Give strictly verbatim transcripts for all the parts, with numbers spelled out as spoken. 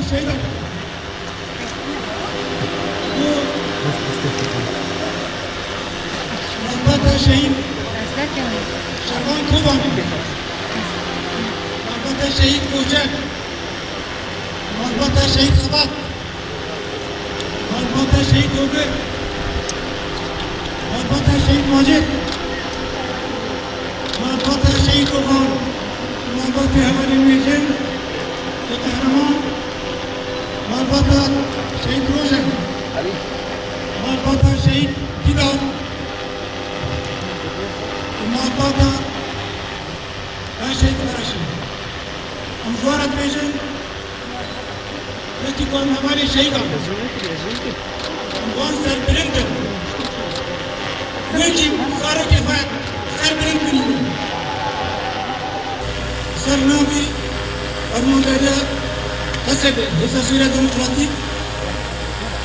Şehîd. Malbata şehîd Şervan Kobanî. Malbata şehîd Koçer. Malbata şehîd Xebat. Malbata şehîd Ogir. Malbata şehîd Macir. Malbata şehîd Oxan. Malbatê hevalên wê jin û qehreman. Malbata şehîd Rojen. Malbata şehîd Dîdar. Malbata şehîd Meraşî. Em ji wan re dibêjin, wekî ku em hevalê şehîdan in, em wan serbilind in. Wekî zarokê xwe serbilind bimînin. Ser navê Fermandariya Hesedê, Hêza Sûriya Demokratîk,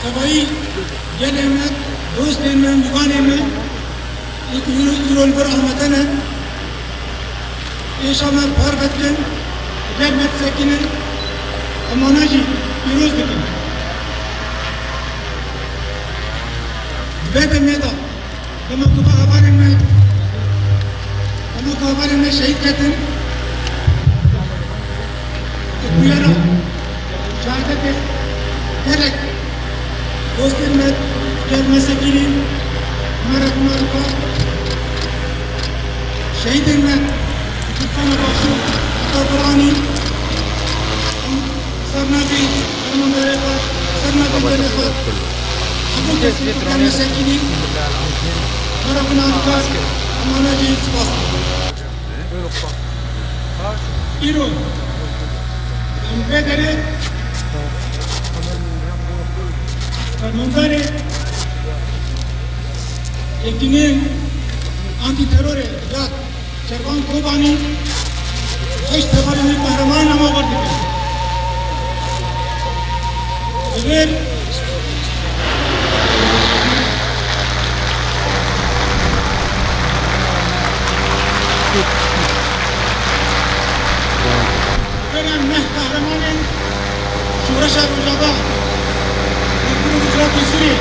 tevayî gelê me, dostên me, mivanê me, ê ku îro, îro li vir amade ne, êşa me parve dikin, gel me disekinin, em wana jî pîroz dikin. Di vê demê de, dema ku va hevalên me, dema ku hevalên me şehîd ketin, di bûyera şehadetê gelek dostên me, gel me sekinî, me re bûna dika. Şehîdên me, Kurdistana Başûr, heta Qur'anî, em ser navê fermandarê xwe, ser navê gelê xwe, hemû kesên ku gel me sekinî, me re bûna dika, em wana jî spas dikin. Îro em vê derê fermandarê Yekîneyên Antîterorê ya Şervan Kobanî heşt hevalên wî qehreman emaber dikin. Li vir Li vir em neh qehremanên Şoreşa Rojava, Bakur û Rojhilatê Sûriyê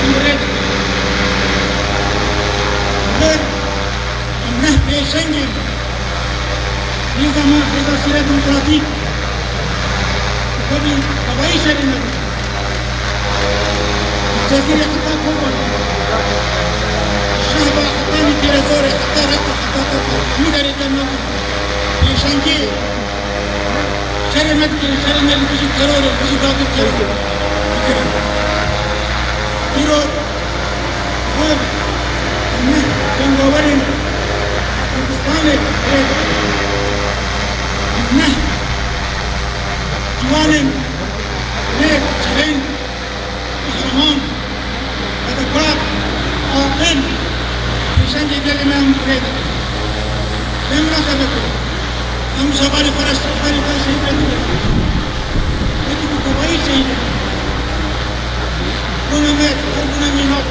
em bi rê dikin. Li vir em neh pêşengên Nîzama Hêza Sûriya Demokratîk, tevî tevayî şerê me dikin. Cezîrê heta Kobanê, Şehba heta Nîtêrezorê, heta Reka, heta Toka, hemî derê gel me dikin. Pêşengê şerê me dikin, şerê me li dijî terorê, li dijî dagirkerê dikin. Îro Ev neh cengawerên Kurdistanê rê dikin. Ev neh ciwanên rê çirên qehreman, fedakar, aqil, pêşengê gelê me em rê dikin. Vê minasebetê em ji hevalê xwe re, ji hevalê xwe şehîd re dibêjin. Wekî ku tevayî şehîd in. Bûne me, her bûne mînak,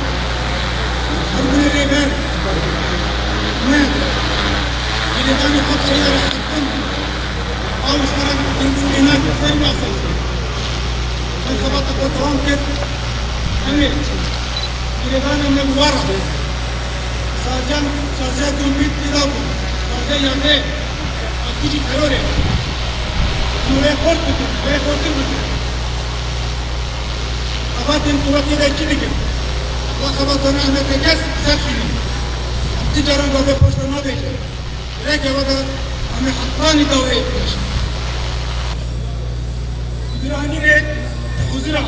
her bûne rêber. Me, girêdanê xwe bi şehîda re xebtin. Ew ji xwe re girtin mînak ser masa. Me xebata xwe dewam kir. Em ê girêdana me bi we re. Saziya, saziya gumbî têda bû. Saziya yadê. Em dijî terorê. Em rê xurt bikin, rê xurtir bikin. Xebatên ku we tê de çi dikin? Wa xebatana em ê tekez bi ser xînin. Em ti caran bi vê poşta nabêjin. Rêke we de em ê hetanî dawê bikêşin. Bi giranî rê huzira.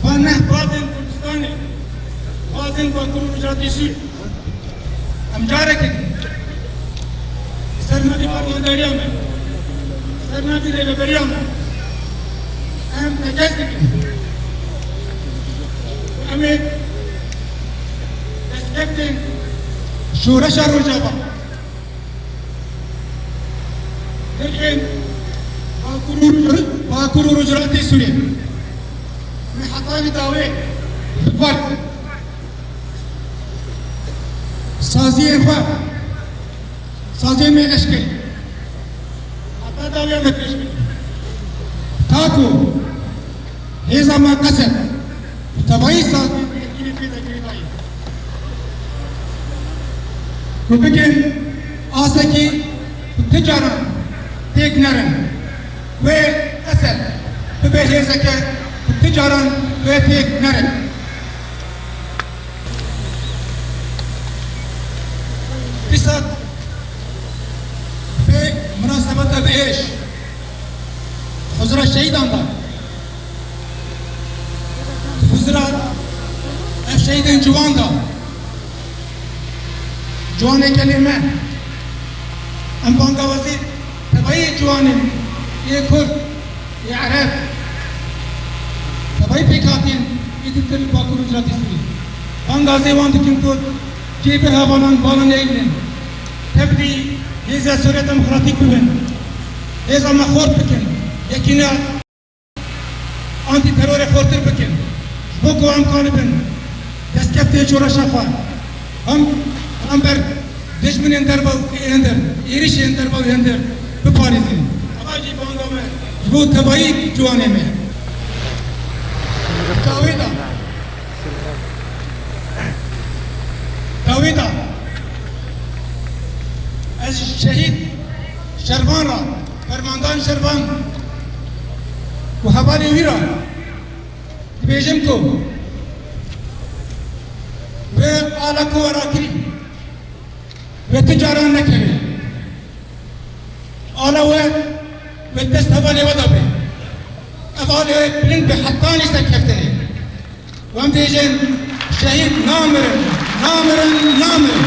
Van neh bazên Kurdistanê, bazên Bakur û Rojhilatê Sûriyê. Em careke din li ser navê fermandariya me, li ser navê rêveberiya me, em tekez dikin. Em ê destkeftên şoreşa Rojava, dirên Bakur û Roj-, Bakur û Rojhilatê Sûriyê, em ê hetanî dawê bi xwe re. Saziyên xwe, saziyên me leşkerî. Heta dawiya me pêş bikin. Taku hêza me qeset û tevayî saziyê yekînê pê de girêdayî. Ku bikin asekî ku ti caran têk nerin. Wê qeset bibe hêzeke ku ti caran wê têk nerin. Dîsa pê munasebeta bi êş huzura şehîdan da. Huzura ev şehîdên ciwan da. Ciwanê gelê me. Em bangawazî tevayê ciwanên yê Kurd, yê Ereb, tevayê pêkhatîn êdî kir li Bakur û Rojhilatê Sûrî. Bangazê wan dikin ku cihê hevalan bala neynin. Tevdî hêza Sûriya Demokratîk bibin. Hêza me xort bikin. Yekîne antîterorê xurtir bikin. Ji bo ku em kanibin destkeftê şoreşa xwe, em beramber dijminên derve û êndir, êrişên derve û êndir biparêzin. Eva jî banga me ji bo tevayî ciwanê me. Dawê de, dawê de ez şehîd Şervan re, fermandan Şervan û hevalê wî re dibêjim ku wê ala ku we rakirî, wê ti caran nekeve. Ala we, wê dest hevalê we de be. Ev alê we bilind be hetanî serkeftinê. Wan bêjin, şehîd namirin, namirin, namirin.